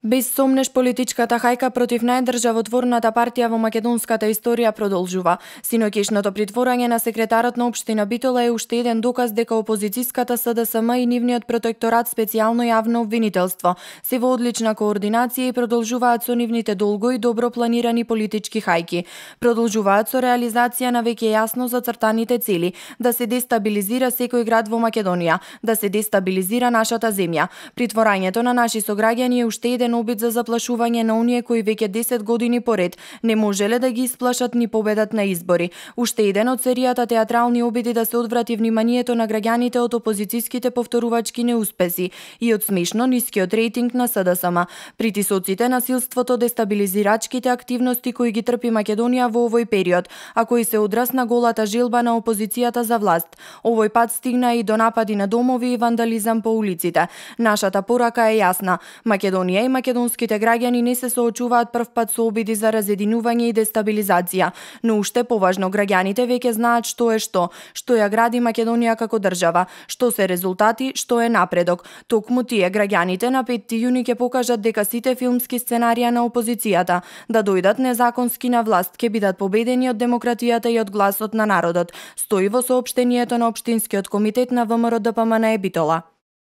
Без сомнеш политичката хајка против најдржавотворната партија во македонската историја продолжува. Синоќешното притворање на секретарот на општина Битола е уште еден доказ дека опозицијската СДСМ и нивниот протекторат специјално јавно обвинителство се во одлична координација и продолжуваат со нивните долго и добро планирани политички хајки. Продолжуваат со реализација на веќе јасно зацртаните цели: да се дестабилизира секој град во Македонија, да се дестабилизира нашата земја. Притворањето на наши сограѓани е уште еден обид за заплашување на оние кои веќе 10 години поред не можеле да ги исплашат ни победат на избори. Уште еден од серијата театрални обиди да се одврати вниманието на граѓаните од опозицијските повторувачки неуспеси и од смешно нискиот рейтинг на СДСМ. Притисоците, насилството, дестабилизирачките активности кои ги трпи Македонија во овој период, а кои се одраз на голата желба на опозицијата за власт. Овој пат стигна и до напади на домови и вандализам по улиците. Нашата порака е јасна: Македонија и македонските граѓани не се соочуваат првпат со обиди за разединување и дестабилизација, но уште поважно, граѓаните веќе знаат што е што ја гради Македонија како држава, што се резултати, што е напредок. Токму тие граѓаните на 5 јуни ќе покажат дека сите филмски сценарија на опозицијата да дојдат незаконски на власт ќе бидат победени од демократијата и од гласот на народот, стои во соопштението на Општинскиот комитет на ВМРО-ДПМНЕ Битола.